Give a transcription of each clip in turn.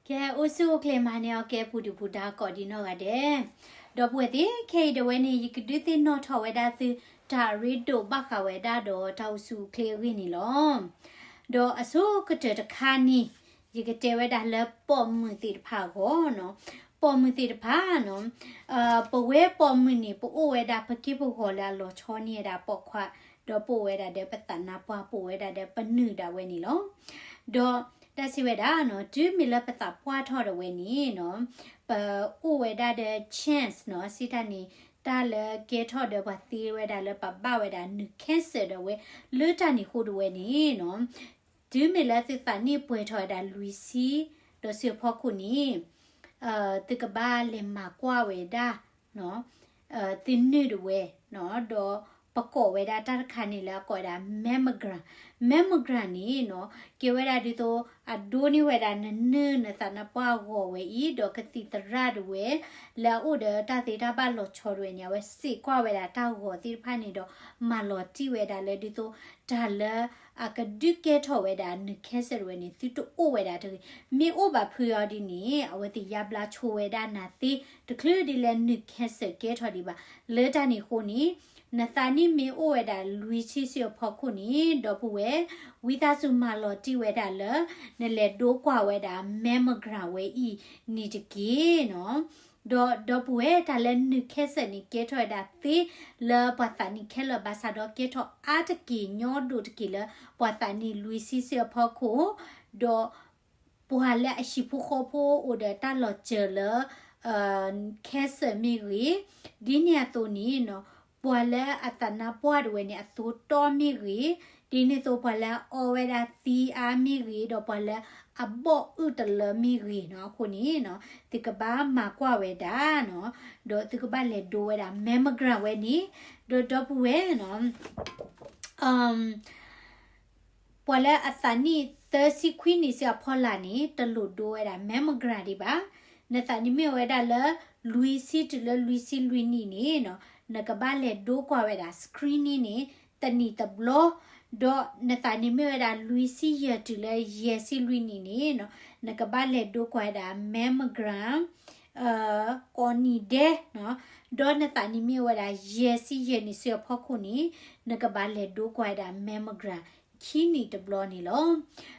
ကဲ အိၣ်ဆူၣ်အိၣ်ချ့မၤန့ၢ်အီၤကဲ ပူၤဒုၣ်ပူၤဒါကိးဒံးနီၢ်ဂၤဒဲး, ဒီပုၢ်ဝဲၢ်သ့ၣ် ခဲအံၤဒၣ်ဝဲန့ၣ် ယကဒုးသ့ၣ်နီၣ်ထီၣ်ဝဲဒၣ်သု တၢ်ရ့ဒိၣ်ဘၣ်ဃးဝဲဒၣ်ဒီးတၢ်အိၣ်ဆူၣ်အိၣ်ချ့အဂ့ၢ်န့ၣ်လီၤ. ဒီးအဆိကတၢၢ်တခါန့ၣ် ယကတဲဝဲဒၣ်လၢပိာ်မုၣ်သ့ၣ်တဖၣ်အဂီၢ်နီၤ, ပိာ်မုၣ်သ့ၣ်တဖၣ်နီၤ, ပဝဲပိာ်မုၣ်န့ၣ် ပအိၣ်ဝဲဒၣ်ပက့ၢ်ပဂီၤလၢအလီၤဆီန့ၢ်ဝဲဒၣ်ပိာ်ခွါ, ဒီးပအိၣ်ဝဲဒၣ်ဒီးပသးနါပှၢ် ပအိၣ်ဝဲဒၣ်ဒီးပနုာ်ဒၣ်ဝဲန့ၣ်လီၤ. ဒီးတၢ်စံးဝဲဒၣ်နီၤ, တုၤမ့ၢ်လၢပသးပှၢ်ထီၣ်ဒၣ်ဝဲန့ၣ်နီၤ, ပအိၣ်ဝဲဒၣ်ဒီး chance နီၤ, စံးတၢ်န့ၣ် တၢ်လၢကဲထီၣ်ဒီးပှၤသ့ဝဲဒၣ်လၢပဘၣ်ဝဲဒၣ်နုာ် cancer ဒၣ်ဝဲ လၢတၢ်န့ၣ်အဃိဒၣ်ဝဲန့ၣ်နီၤ, တုၤမ့ၢ်လၢသုသးနံၣ်ပှဲၤထီၣ်ဝဲဒၣ်လွံၢ်ဆံ ဒီးဆူအဖီခိၣ်န့ၣ် သုကဘၣ်လဲၤမၤကွၢ်ဝဲဒၣ် သုနုာ်ဒၣ်ဝဲ, ဒီးပကိးဝဲဒၣ်တၢ်တခါန့ၣ်လၢအကိးဝဲဒၣ် mammogram. Mammogram န့ၣ်နီၤ, ကဲဝဲဒၣ်ဒ်သိး အဒိန့ၢ်ဝဲဒၣ်နနုာ်နသးနါပှၢ်ဂီၤဝဲအံၤ ဒီးကသံၣ်သရၣ်ဒၣ်ဝဲ လၢအအိၣ်ဒီးတၢ်သ့တၢ်ဘၣ်လီၤဆီဒၣ်ဝဲန့ၣ် အဝဲစ့ၢ်ကွၢ်ဝဲဒၣ်တၢ်ဂီၤသ့ၣ်တဖၣ်န့ၣ်ဒီး မၤလီၤတံၢ်ဝဲဒၣ်လၢဒ်သိး တၢ်လၢအကဒုးကဲထီၣ်ဝဲဒၣ်နုာ် cancer ဒၣ်ဝဲန့ၣ် သုတအိၣ်ဝဲဒၣ်တဂ့ၤ. မ့ၢ်အိၣ်ဘၣ်ဖုအီၤဒ်န့ၣ် အဝဲသ့ၣ်ယါဘျါဆိဝဲဒၣ်နၤသ့ တချုးဒ်လဲၣ်နုာ် cancer ကဲထီၣ်ဒံးဘၣ်. လၢတၢ်န့ၣ်အဃိန့ၣ် နသးနံၣ်မ့ၢ်အိၣ်ဝဲဒၣ်လွံၢ်ဆံဆူအဖီခိၣ်န့ၣ် ဒီပုၢ်ဝဲၢ် ဝံသးစူၤမၤလီၤတံၢ်ဝဲဒၣ်လၢ နလဲၤဒိကွၢ်ဝဲဒၣ် mammogram ဝဲအံၤန့ၣ်တက့ၢ်နီၤ. ဒီးဒီပုၢ်ဝဲၢ် တၢ်လၢနုာ် cancer န့ၣ် ကဲထီၣ်ဝဲဒၣ်သ့လၢပှၤသးနံၣ်ခဲလၢာ် ဘၣ်ဆၣ်ဒီးကဲထီၣ်အါတက့ၢ် ညီဒိၣ်တက့ၢ်လၢ ပှၤသးနံၣ်လွံၢ်ဆံဆူအဖီခိၣ်, ဒီးပှၤလၢအဟံၣ်ဖိဃီဖိအိၣ်ဒီးတၢ်လီၤစၢၤလၢ cancer မ့ၢ်ဂ့ၤ, ဒ်န့ၣ်အသိးန့ၣ်နီၤ, ပှၤလၢအသးနါပှၢ်ဒၣ်ဝဲန့ၣ် အသိတီမ့ၢ်ဂ့ၤ, ဒ်န့ၣ်အသိးပှၤလၢအအီဝဲဒၣ်သံအါမ့ၢ်ဂ့ၤ, ဒီးပှၤလၢအဘီၣ်အုၣ်တလၢမ့ၢ်ဂ့ၤနီၤ, အဃိန့ၣ်နီၤ, သုကဘၣ်မၤကွၢ်ဝဲဒၣ်နီၤ, ဒီးသုကဘၣ်လဲၤဒိဝဲဒၣ် mammogram ဝဲန့ၣ်, ဒီးဒီပုၢ်ဝဲၢ်နီၤ ပှၤလၢအသးနံၣ်သၢဆံခွံနံၣ်ဆူအဖီလာ်န့ၣ် တလိၣ်ဒိဝဲဒၣ် mammogram ဒံးဘၣ်. နသးနံၣ်မ့ၢ်အိၣ်ဝဲဒၣ်လၢ လွံၢ်ဆံတုၤလၢလွံၢ်ဆံလွံၢ်နံၣ်န့ၣ်နီၤ, နကဘၣ်လဲၤဒိကွၢ်ဝဲဒၣ် screening န့ၣ် တနံၣ်တဘျီ, ဒီးနသးနံၣ်မ့ၢ်ဝဲဒၣ်လွံၢ်ဆံယဲၢ်တုၤလၢယဲၢ်ဆံလွံၢ်နံၣ်န့ၣ်နီၤ, နကဘၣ်လဲၤဒိကွၢ်ဝဲဒၣ် mammogram ကိးနံၣ်ဒဲးနီၤ, ဒီးနသးနံၣ်မ့ၢ်အိၣ်ဝဲဒၣ်ယဲၢ်ဆံယဲၢ်နံၣ်ဆူအဖီခိၣ်န့ၣ် နကဘၣ်လဲၤဒိကွၢ်ဝဲဒၣ် mammogram ခံနံၣ်တဘျီန့ၣ်လီၤ.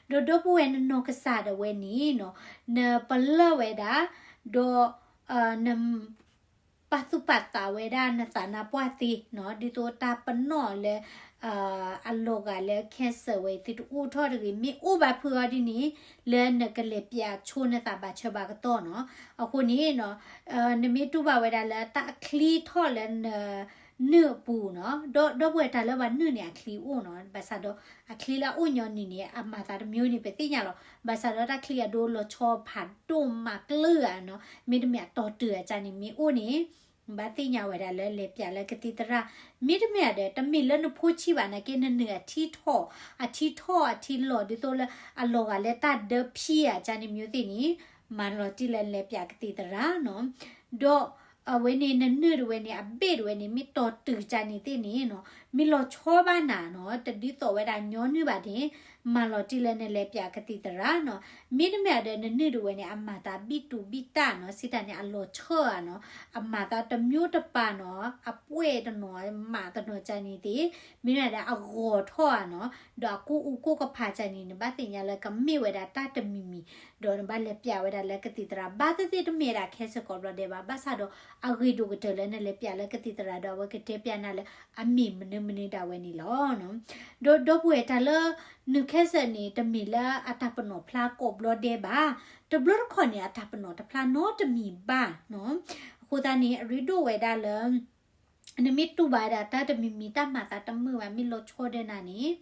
ဒီးဒီပုၢ်ဝဲၢ် နနီၢ်ကစၢ်ဒၣ်ဝဲန့ၣ်နီၤ, နပလၢၢ်ဝဲဒၣ်, ဒီး န ပာ်သူၣ်ပာ်သးဝဲဒၣ်နသးနါပှၢ်သ့နီၤ, ဒ်သိးတၢ်ပနီၣ်လၢ အလီၤဂာ်လၢ cancer ဝဲ သုတအိၣ်ထီၣ်တဂ့ၤ, မ့ၢ်အိၣ်ဘၣ်ဖုအီၤဒ်န့ၣ် လၢနကလဲၤပၠးဆိနသးဘၣ်ဆၢဘၣ်ကတီၢ်နီၤ. အဃိန့ၣ်နီၤ, နမ့ၢ်တူၢ်ဘၣ်ဝဲဒၣ်လၢတၢ်အချံထီၣ်လၢန နုၢ်အပူၤနီၤ, ဒီးဒီပုၢ်ဝဲၢ် တၢ်လၢပှၤနုၢ်န့ၣ်အချံအိၣ်နီၤ, ဘၣ်ဆၣ်ဒီးအချံလၢအအိၣ်ညီနုၢ်န့ၣ် အမၤသးတမျိုးန့ၣ် ပသ့ၣ်ညါလီၤ. ဘၣ်ဆၣ်ဒီးတၢ်ချံအဒိလီၤဆီဖးဒိၣ်မးကျၢၢ်ဧါနီၤ, မ့တမ့ၢ်အတီၤတုၤဧါန့ၣ် မ့ၢ်အိၣ်န့ၣ် ဘၣ်သ့ၣ်ညါဝဲဒၣ်လၢလဲၤပၠးလၢကသံၣ်သရၣ်, မ့တမ့ၢ်ဒီး တမ့ၢ်လၢနဖိဆံးဘၣ်နာ်က့ နနုၢ်အထံထီၣ်, အထံထီၣ်အထံလီၤ ဒ်သိးလၢအလီၤဂာ်လၢတၢ်ဒၢဖံးဧါန့ၣ်မျိုးသ့ၣ်န့ၣ် မၤလီၤတံၢ်လၢလဲၤပၠးကသံၣ်သရၣ်နီၤ. ဒီး အဝဲန့ၣ် နနုၢ်တဝဲန့ၣ် အဘ့ၣ်တဝဲန့ၣ် မ့ၢ်တီၤတုၤန့ၣ်သ့ၣ်န့ၣ်နီၤ, မ့ၢ်လီၤဆီဘၣ်နၤနီၤ, တဒုးသိးဝဲဒၣ်ညီနုၢ်ဘၣ်န့ၣ် မၤလီၤတံၢ်လၢနလဲၤပၠးကသံၣ်သရၣ်နီၤ. မ့တမ့ၢ်ဒီး နနုၢ်တဝဲန့ၣ် အမၤသးဘံၣ်တူာ်ဘံၣ်တၢ်နီၤ, စံးတၢ်န့ၣ် အလီၤဆီဧါနီၤ, အမၤသးတမျိုးတပၤနီၤ, အပှဲၢ်တနီၤ မးတနီၤန့ၣ်သ့ၣ်, မ့တမ့ၢ်ဒီး အဂီၤထီၣ်ဧါနီၤ, ဒီးအကိၢ်အူကိၢ်ကဖးန့ၣ် နဘၣ်သ့ၣ်ညါလၢကမ့ၢ်ဝဲဒၣ်တၢ်တမံၤမံၤ, ဒီးနဘၣ်လဲၤပၠးဝဲဒၣ်လၢကသံၣ်သရၣ်, ဘၣ်သ့ၣ်သ့ၣ်တမ့ၢ်ဒၣ် cancer ကိးဘျီဒဲးဘၣ်, ဘၣ်ဆၣ်ဒီးအဂ့ၤဒိၣ်ကတၢၢ်လၢနလဲၤပၠးလၢကသံၣ်သရၣ်ဒီး အဝဲကတဲပၠးနၤလၢအမ့ၢ်မနုၤမနုၤဒၣ်ဝဲန့ၣ်လီၤ. ဒီးဒီပုၢ်ဝဲၢ် တၢ်လၢနုၢ် cancer န့ၣ် တမ့ၢ်လၢအတၢ်ပနီၣ်ဖျါကိးဘျီဒဲးဘၣ်, တဘျီတခီၣ်န့ၣ် အတၢ်ပနီၣ်တဖျါနီတမံၤဘၣ်နီၤ. အဃိသတးန့ၣ် အရ့ဒိၣ်ဝဲဒၣ်လၢ နမ့ၢ်တူၢ်ဘၣ်ဝဲဒၣ်တၢ်တမံၤမံၤ တၢ်မၤသးတမုာ်ဘၣ် မ့ၢ်လီၤဆီဒီးနၤန့ၣ်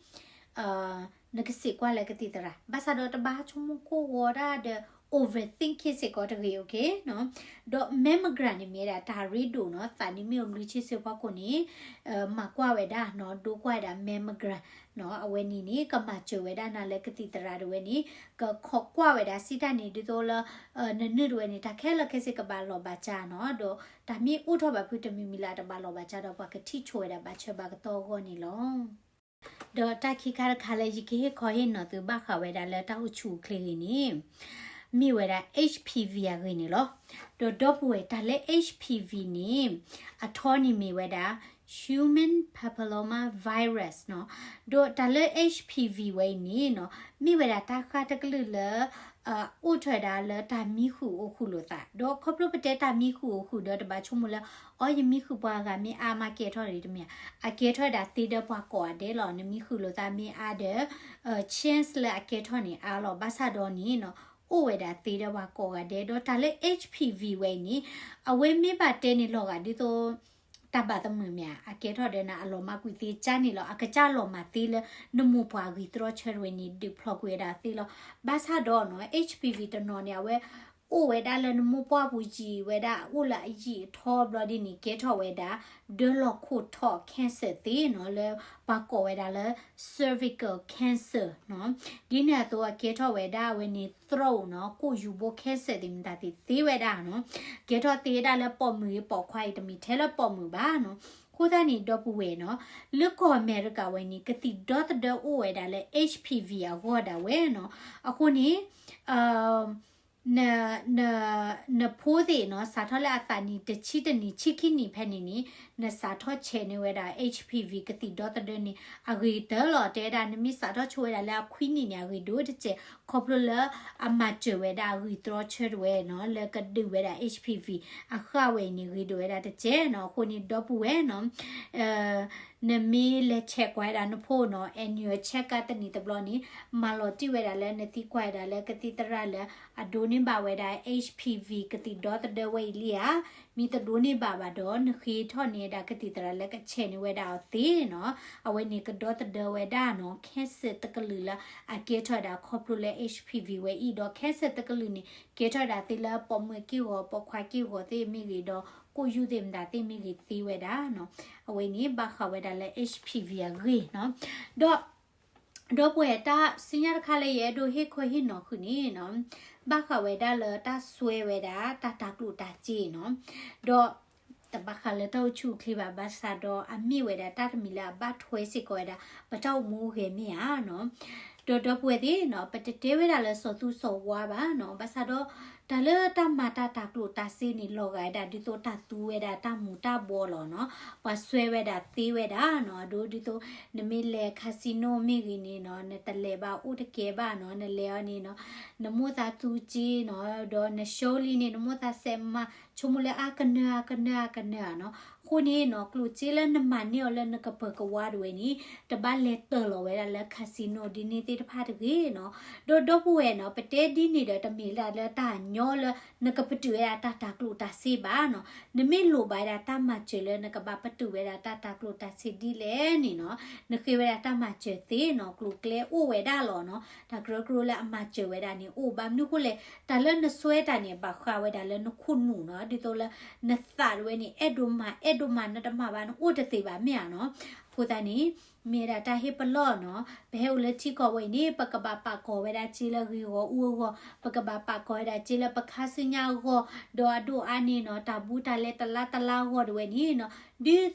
နကစံးကွၢ်လၢကသံၣ်သရၣ်, ဘၣ်ဆၣ်ဒီးတဘၣ်ဆိကမိၣ်ကိၢ်ဂီၤဒၣ်ဒီး overthink စ့ၢ်ကီးတဂ့ၤ okay နီၤ. ဒီး mammogram န့ၣ်မ့ၢ်ဝဲဒၣ်တၢ်ရ့ဒိၣ်နီၤ, သးနံၣ်မ့ၢ်အိၣ်လွံၢ်ဆံဆၢဖီခိၣ်န့ၣ် မၤကွၢ်ဝဲဒၣ်နီၤ, ဒိကွၢ်ဝဲဒၣ် mammogram နီၤ. အဝဲန့ၣ်န့ၣ် ကမၤစၢၤဝဲဒၣ်နၤလၢကသံၣ်သရၣ်တဝဲန့ၣ် ကခိးကွၢ်ဝဲဒၣ်စံးတၢ်န့ၣ် ဒ်သိးလၢ နနုၢ်တဝဲန့ၣ် တၢ်ခဲလၢာ်ခဲဆ့ကဘၣ်လီၤဘၣ်စၢ်နီၤ, ဒီးတၢ်မ့ၢ်အိၣ်ထီၣ်ဘၣ်ဖုတမံၤမံၤလၢအတဘၣ်လီၤဘၣ်စၢ်ဒီး ပှၤကထံၣ်ဆိဝဲဒၣ်ဘၣ်ဆၢဘၣ်ကတီၢ်အဂီၢ်န့ၣ်လီၤ. ဒီးတၢ်ခံခါတခါလၢယကဟ့ၣ်ခီဟ့ၣ်နီၤသုဘၣ်ဃးဝဲဒၣ်လၢတၢ်အိၣ်ဆူၣ်အိၣ်ချ့အဂ့ၢ်န့ၣ်, မ့ၢ်ဝဲဒၣ် H P V အဂ့ၢ်န့ၣ်လီၤ. ဒီးဒီပုၢ်ဝဲၢ် တၢ်လၢ H P V န့ၣ် အထီန့ၣ်မ့ၢ်ဝဲဒၣ် Human Papilloma Virus နီၤ. ဒီးတၢ်လၢ H P V ဝဲအံၤန့ၣ်နီၤ မ့ၢ်ဝဲဒၣ်တၢ်ဃၢ်တကလုာ်လၢ အိၣ်ထီၣ်ဝဲဒၣ်လၢတၢ်မံဃုာ်အိၣ်ဃုာ်လိာ်သး, ဒီးခီဖျိပတဲတၢ်မံဃုာ်အိၣ်ဃုာ်ဒီးတဘၣ်ဆိကမိၣ်လၢ အီ ယမံဃုာ်ပှၤဂၤမ့ၢ်အါမးကဲထီၣ်ဒ်တမ့ၢ်, အကဲထီၣ်ဝဲဒၣ်သ့ဒီးပှၤကိးဂၤဒဲးလီၤ. နမံဃုာ်လိာ်သးမ့ၢ်အါဒီး chance လၢအကဲထီၣ်န့ၣ်အါလီၤ. ဘၣ်ဆၣ်ဒီးန့ၣ်နီၤ အိၣ်ဝဲဒၣ်သ့ဒီးပှၤကိးဂၤဒဲး, ဒီးတၢ်လၢ H P V ဝဲအံၤန့ၣ် အဝဲမ့ၢ်ဘၣ်တဲန့ၣ်လီၤဂာ်ဒ်သိး တၢ်ဘၣ်သမုာ်မ့ၢ်ဧါ, အကဲထီၣ်ဒီးနၤအလီၤမၢ်ကွံာ်သ့ကၢ်န့ၣ်လီၤ. အကစၢ်လီၤမၢ်သ့လၢ နမိၢ်ပှၢ်ဂံၢ်တြီဆၢတဝဲန့ၣ် ဒုးဖျီကွံာ်ဝဲဒၣ်သ့လီၤ. ဘၣ်ဆၣ်ဒီးနီၤ H P V တနီၤန့ၣ် အဝဲအိၣ်ဝဲဒၣ်လၢနမိၢ်ပှၢ်ပူၤယံာ်ဝဲဒၣ် အိၣ်လၢအယံာ်အထီဘျီဒ်န့ၣ် ကဲထီၣ်ဝဲဒၣ် ဒၢလီၢ်ခိၣ်ထီၣ် cancer သ့နီၤ လၢပှၤကိးဝဲဒၣ်လၢ cervical cancer နီၤ. ဒ်န့ၣ်အသိးအကဲထီၣ်ဝဲဒၣ်အဝဲန့ၣ် throat နီၤ ကိၣ်ယူၤဘိ cancer သ့ၣ်မတၤသ့ၣ်သ့ဝဲဒၣ်နီၤ. ကဲထီၣ်သ့ဝဲဒၣ်လၢပိာ်မုၣ်ဂ့ၤပိာ်ခွါအံၤ တမ့ၢ်ထဲလၢပိာ်မုၣ်ဘၣ်နီၤ. အဃိသတးန့ၣ် ဒီပုၢ်ဝဲၢ်နီၤ လၢကီၢ်အမဲရကၤဝဲန့ၣ် ကသံၣ်ဒီသဒၢအိၣ်ဝဲဒၣ်လၢ H P V အဂီၢ်ဒၣ်ဝဲနီၤ. အဃိန့ၣ် န န နဖိသ့ၣ်နီၤ စးထီၣ်လၢအသးနံၣ်တဆံတနံၣ် ဆံခံနံၣ်ဖဲန့ၣ်န့ၣ် နစးထီၣ်ဆဲးန့ၢ်ဝဲဒၣ် H P V ကသံၣ်ဒီသဒၢန့ၣ် အဂ့ၤကတၢၢ်လီၤ. တဲဝဲဒၣ် နမ့ၢ်စးထီၣ်ဆိဝဲဒၣ်လၢအခွံနံၣ်န့ၣ် အဂ့ၤဒိၣ်တစဲး ခီဖျိလၢအမၤစၢၤဝဲဒၣ်အဂံၢ်တြီဆၢတဝဲနီၤ လၢကဒုးဝဲဒၣ် H P V အဃၢ်ဝဲအံၤန့ၣ် ဂ့ၤဒိၣ်ဝဲဒၣ်တစဲးနီၤ. အဃိန့ၣ် ဒီပုၢ်ဝဲၢ်နီၤ နမ့ၢ်လဲၤဆဲးကွၢ်ဝဲဒၣ်နဖိနီၤ annual check up တနံၣ်တဘျီန့ၣ် မၤလီၤတံၢ်ဝဲဒၣ်လၢနသံကွၢ်ဝဲဒၣ်လၢကသံၣ်သရၣ်လၢအဒိးန့ၢ်ဘၣ်ဝဲဒၣ် H P V ကသံၣ်ဒီသဒၢဝဲအံၤလံဧါ. မ့ၢ်တဒိးန့ၢ်ဘၣ်ဘၣ်ဒီး နဃ့ထီၣ်န့ၢ်ဝဲဒၣ်ကသံၣ်သရၣ်လၢကဆဲးန့ၢ်ဝဲဒၣ်အီၤသ့နီၤ. အဝဲန့ၣ်ကဒီသဒၢဝဲဒၣ်နီၤ cancer တကလုာ်လၢအကဲထီၣ်ဝဲဒၣ်ခီဖျိလၢ H P V ဝဲအံၤဒီး cancer တကလုာ်န့ၣ် ကဲထီၣ်ဝဲဒၣ်သ့လၢပိာ်မုၣ်က့ၢ်ဂီၤ ပိာ်ခွါက့ၢ်ဂီၤသ့ၣ်မ့ၢ်ဂ့ၤဒီး ကိၣ်ယူၤသ့ၣ်မတၤသ့ၣ်မ့ၢ်ဂ့ၤသ့ဝဲဒၣ်နီၤ. အဝဲန့ၣ်ဘၣ်ဃးဝဲဒၣ်လၢ H P V အဂ့ၢ်နီၤ. ဒီး ဒီပုၢ်ဝဲၢ် တၢ်ဆူညါတခါလၢယအဲၣ်ဒိးဟ့ၣ်ခီဟ့ၣ်နီၤဃုာ်န့ၣ်နီၤ ဘၣ်ဃးဝဲဒၣ်လၢတၢ်စွဲဝဲဒၣ်တၢ်တၤကျိၣ်တၤစ့နီၤ. ဒီး တဘၣ်ဃးလၢတၢ်အိၣ်ဆူၣ်အိၣ်ချ့ဘၣ် ဘၣ်ဆၣ်ဒီးအမ့ၢ်ဝဲဒၣ်တၢ်တမံၤလၢအဘၣ်ထွဲစ့ၢ်ကီးဝဲဒၣ် ပတၢ်အိၣ်မူအိၣ်ဂဲၤမ့ၢ်ဧါနီၤ. ဒီးဒီပုၢ်ဝဲၢ်သ့ၣ်နီၤ ပတတဲဝဲဒၣ်လၢစီၤသူစီၤဝါဘၣ်နီၤ. ဘၣ်ဆၣ်ဒီး တၢ်လၢတၢ်မၤတၢ်တၤကျိၣ်တၤစ့န့ၣ် လီၤဂာ်ဝဲဒၣ်ဒ်သိးတၢ်သူဝဲဒၣ်တၢ်မူၤတၢ်ဘှီးလီၤနီၤ. ပှၤစွဲဝဲဒၣ်သ့ဝဲဒၣ်နီၤ. အဒိဒ်သိး နမ့ၢ်လဲၤ casino မ့ၢ်ဂ့ၤန့ၣ်နီၤ နတလဲၤဘၣ်အိၣ်တကဲဘၣ်နီၤ. နလဲၤအီၤန့ၣ်နီၤ နမိၢ်သးသူစ့နီၤ ဒီးန show လံန့ၣ် နမိၢ်သးစဲးမး ဆိကမိၣ်လၢအကနၢၤ အကနၢၤ အကနၢၤနီၤ. အဃိန့ၣ်နီၤ ကျိၣ်စ့လၢနမၤန့ၢ်အီၤလၢနကပၢၤကဝါတဝဲန့ၣ် တဘၣ်လဲၤတၢၢ်လီၤဝဲဒၣ်လၢ casino ဒ်န့ၣ်သ့ၣ်တဖၣ်တဂ့ၤနီၤ. ဒီးဒီပုၢ်ဝဲၢ်နီၤ ပတဲဒ်န့ၣ်ဒီး တမ့ၢ်ဒၣ်လၢတၢ်ညီလၢ နကပတုာ်ဝဲဒၣ်တၢ်တၤကျိၣ်တၤစ့ဘၣ်နီၤ. နမ့ၢ်လိၣ်ဘၣ်ဝဲဒၣ်တၢ်မၤစၢၤလၢနကဘၣ်ပတုာ်ဝဲဒၣ်တၢ်တၤကျိၣ်တၤစ့ဒ်လဲၣ်န့ၣ်နီၤ နဃ့ဝဲဒၣ်တၢ်မၤစၢၤသ့နီၤ. ကျိၤကျဲအိၣ်ဝဲဒၣ်လီၤနီၤ. တၢ်ကရၢကရိလၢအမၤစၢၤဝဲဒၣ်န့ၣ်အိၣ် ဘၣ်မနုၤအဃိလဲၣ် တၢ်လၢနစွဲတၢ်န့ၣ် ဘၣ်ဃးဝဲဒၣ်လၢနခိၣ်နူာ်နီၤ. ဒ်သိးလၢ နသးတဝဲန့ၣ် အဲၣ်ဒိးမၤ အဲၣ်ဒိးမၤ နတမၤဘၣ် နအိၣ်တသ့ဘၣ်မ့ၢ်ဧါနီၤ. အဃိသတးန့ၣ် မ့ၢ်ဝဲဒၣ်တၢ်ဟ့ၣ်ပလီၢ်နီၤ. ပဟဲအိၣ်လၢထံကီၢ်ဝဲအံၤန့ၣ် ပကဘၣ်ပာ်ကီၤဝဲဒၣ်စ့လၢဂ့ၢ်ဂီၤအူအဂီၢ်, ပကဘၣ်ပာ်ကီၤဝဲဒၣ်စ့လၢပခါဆူညါအဂီၢ်, ဒီးအဒိၣ်အါန့ၣ်နီၤ တၢ်ဘူးတၢ်လဲတလါတလါအဂီၢ်တဝဲန့ၣ်နီၤ,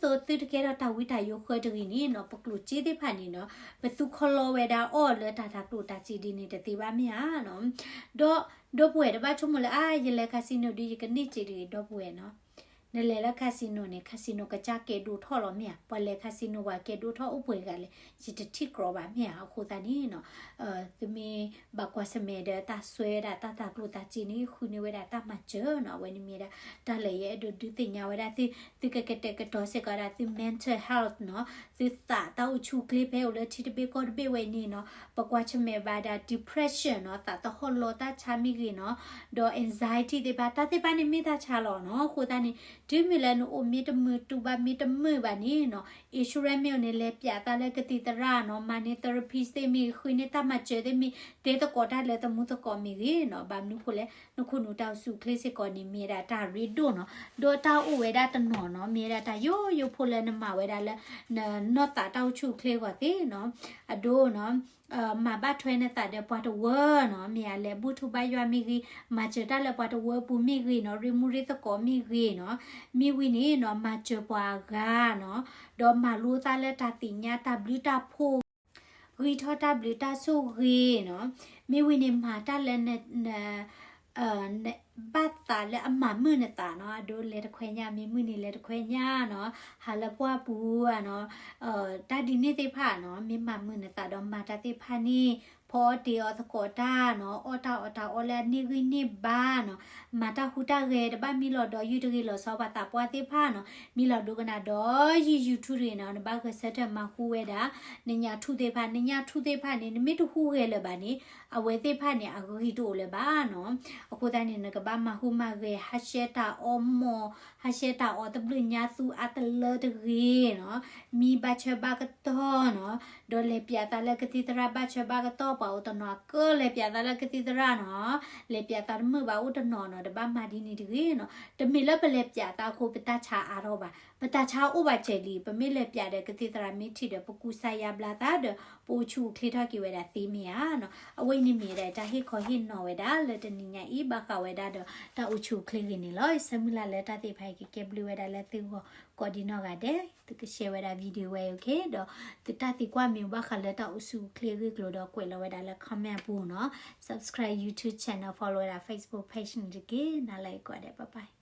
ဒ်သိးသုတကဲထီၣ်တၢ်ဝံတၢ်ယိးဃၢတဂ့ၤန့ၣ်နီၤ, ပကျိၣ်စ့သ့ၣ်တဖၣ်န့ၣ်နီၤ, ပသူခီလီဝဲဒၣ်အီၤလၢတၢ်တၤကျိၣ်တၤစ့ဒ်န့ၣ်တသ့ဘၣ်မ့ၢ်ဧါနီၤ. ဒီး ဒီပုၢ်ဝဲၢ်တဘၣ်ဆိကမိၣ်လၢ အါ ယလဲၤ casino ဒ်ယကန့ၢ်စ့တဂ့ၤ ဒီပုၢ်ဝဲၢ်နီၤ. နလဲၤလၢ casino န့ၣ် casino ကစၢ်ကဲဒိၣ်ထီၣ်လီၤမ့ၢ်ဧါ, ပှၤလဲၤ casino ပှၤကဲဒိၣ်ထီၣ်အိၣ်ပှဲၤဂၤလဲၣ် ယတထံၣ်ကြီဘၣ်မ့ၢ်ဧါ. အဃိသတးန့ၣ်နီၤ သုမ့ၢ်ဘၣ်ကွၢ်ဆၢၣ်မဲာ်ဒီးတၢ်စွဲဝဲဒၣ်တၢ်တၤကျိၣ်တၤစ့န့ၣ် ဃုန့ၢ်ဝဲဒၣ်တၢ်မၤစၢၤနီၤ. အဝဲန့ၣ်မ့ၢ်ဒၣ် တၢ်လၢယအဲၣ်ဒိးဒုးသ့ၣ်ညါဝဲဒၣ်သု, သုကကတဲာ်ကတီၤစ့ၢ်ကီးဒၣ်သု mental health နီၤ, သုသးတၢ်အိၣ်ဆူၣ်အိၣ်ချ့ ဖဲအိၣ်လၢထံတဘ့ၣ်ကီၢ်တဘ့ၣ်ဝဲန့ၣ်နီၤ, ပကွၢ်ဆၢၣ်မဲာ်ဘၣ်ဒၣ် depression နီၤ, သးသဟီၣ်လီၤတၢ်ဆါမ့ၢ်ဂ့ၤနီၤ, ဒီး anxiety သ့ၣ်တဖၣ်, တၢ်သ့ၣ်တဖၣ်န့ၣ်မ့ၢ်တၢ်ဆါလီၤနီၤ. အဃိသတးန့ၣ် တုၤမ့ၢ်လၢနအိၣ်မ့ၢ်တမုာ် တူၢ်ဘၣ်မ့ၢ်တမုာ်ဘၣ်န့ၣ်နီၤ, insurance မ့ၢ်အိၣ်န့ၣ် လဲၤပျးသးလၢကသံၣ်သရၣ်နီၤ, မၤန့ၢ် therapist သ့ၣ်မ့ၢ်ဂ့ၤ, ဃုန့ၢ်တၢ်မၤစၢၤသ့ၣ်မ့ၢ်, တဲသကိးတၢ်လၢသမူသကိးမ့ၢ်ဂ့ၤနီၤ. ဘၣ်မနုၤအဃိလဲၣ်, နခိၣ်နူာ်တၢ်အိၣ်ဆူၣ်အိၣ်ချ့စ့ၢ်ကီးန့ၣ် မ့ၢ်ဝဲဒၣ်တၢ်ရ့ဒိၣ်နီၤ. ဒီးတၢ်အိၣ်ဝဲဒၣ်တနီၤနီၤ မ့ၢ်ဝဲဒၣ်တၢ်ယိယိဖိလၢနမၤဝဲဒၣ်လၢ နနီၢ်သးတၢ်အိၣ်ဆူၣ်အိၣ်ချ့အဂီၢ်သ့နီၤ. အဒိနီၤ မၤဘၣ်ထွဲနသးဒီးပှၤတဝၢနီၤ, မ့ၢ်အလဲၤဘူၣ်ထူဘၣ်ယွၤမ့ၢ်ဂ့ၤ, မၤစၢၤတၢ်လၢပှၤတဝၢပူၤမ့ၢ်ဂ့ၤနီၤ, ရ့မူရ့သကိးမ့ၢ်ဂ့ၤနီၤ. မ့ၢ်ဝံၤန့ၣ်နီၤ မၤစၢၤပှၤအဂၤနီၤ, ဒီးမၤလိသးလၢတၢ်သ့ၣ်ညါတၢ်ဘျုးတၢ်ဖှိၣ် ဂံၢ်ထီၣ်တၢ်ဘျုးတၢ်ဆိၣ်ဂ့ၤနီၤ, မ့ၢ်ဝံၤန့ၣ်မၤတၢ်လၢ ဘၣ်သးလၢအမၤမုာ်နသးနီၤ, အဒိလဲၤတခွဲညါ မ့ၢ်မုာ်န့ၣ် လဲၤတခွဲညါနီၤ, ဟးလၢပှၢ်ပူၤဧါနီၤ, တၢ်ဒ်န့ၣ်သ့ၣ်တဖၣ်နီၤ, မ့ၢ်မၤမုာ်နသးဒီးမၤတၢ်သ့ၣ်တဖၣ်န့ၣ်, ဖီအီၣ်တ့ၤအီသကိးတၢ်နီၤ, အီၣ်တၢ်အီတၢ်အီလၢအန့ၢ်ဂံၢ်န့ၢ်ဘါနီၤ, မၤတၢ်ဟူးတၢ်ဂဲၤ တဘၣ်မံလီၤဒီးယုၢ်တဂ့ၤလီၤဆီ ပှၤသးပှၢ်သ့ၣ်တဖၣ်နီၤ, မံလီၤဒိကနၣ်ဒီးယုၢ် YouTube တဂ့ၤနီၤ, နဘၣ်ဂဲၤဆၢထၢၣ်မၤဟူးဝဲဒၣ် နညၣ်ထူၣ်သ့ၣ်တဖၣ်, နညၣ်ထူၣ်သ့ၣ်တဖၣ်န့ၣ် နမ့ၢ်တဟူးဂဲၤလၢၤဘၣ်န့ၣ်, အဝဲသ့ၣ်တဖၣ်န့ၣ် အဂံၢ်တအိၣ်လၢၤဘၣ်နီၤ, အဃိသတးန့ၣ် နကဘၣ်မၤဟူးမၤဂဲၤ ဟးရှဲတၢ်အီၣ်မီၢ်, ဟးရှဲတၢ်အီၣ်သဘျုးညါသူအါတလၢတဂ့ၤနီၤ, မံဘၣ်ဆၢဘၣ်ကတီၢ်နီၤ, ဒီးလဲၤပၠးသးလၢကသံၣ်သရၣ်ဘၣ်ဆၢဘၣ်ကတီၢ် ပှၤအိၣ်တနီၤကလဲၤပၠးသးလၢကသံၣ်သရၣ်နီၤ, လဲၤပၠးသးတမုာ်ဘၣ်အိၣ်တနီၤနီၤ, တဘၣ်မၤဒ်န့ၣ်တဂ့ၤနီၤ, တမ့ၢ်လၢပလဲၤပၠးသးအဃိ ပတၢ်ဆါအါထီၣ်ဘၣ်, ပတၢ်ဆါအိၣ်ဘၣ်စၢၤလံ, ပမ့ၢ်လဲၤပၠးဒီးကသံၣ်သရၣ်မ့ၢ်ထံၣ်ဒီး ပကူစါယါဘျါသးဒီး ပအိၣ်ဆူၣ်အိၣ်ချ့ထီၣ်က့ၤဝဲဒၣ်သ့မ့ၢ်ဧါနီၤ, အဝဲအံၤန့ၣ်မ့ၢ်ဝဲဒၣ်တၢ်ဟ့ၣ်ခီဟ့ၣ်နီၤဝဲဒၣ်လၢတနံၤညါအံၤ ဘၣ်ဃးဝဲဒၣ်ဒီးတၢ်အိၣ်ဆူၣ်အိၣ်ချ့ဂ့ၤန့ၣ်လီၤ, ဆၢမုၢ်လၢ်လၢတၢ်သ့ၣ်တဖၣ်အံၤကကဲဘျုးဝဲဒၣ်လၢသုဂီၢ်ကိးဒံနီၢ်ဂၤဒဲး, သုက share ဝဲဒၣ် video ဝဲ okay, ဒီးသုတၢ်သံကွၢ်မ့ၢ်ဘၣ်ဃးလၢတၢ်အိၣ်ဆူၣ်အိၣ်ချ့အဂ့ၢ်အကျိၤဒီးကွဲးလီၤဝဲဒၣ်လၢ comment အပူၤနီၤ, subscribe YouTube channel, follow ဝဲဒၣ် Facebook page န့ၣ်တက့ၢ်, နၤလၢအံၤကိးဂၤဒဲး bye bye.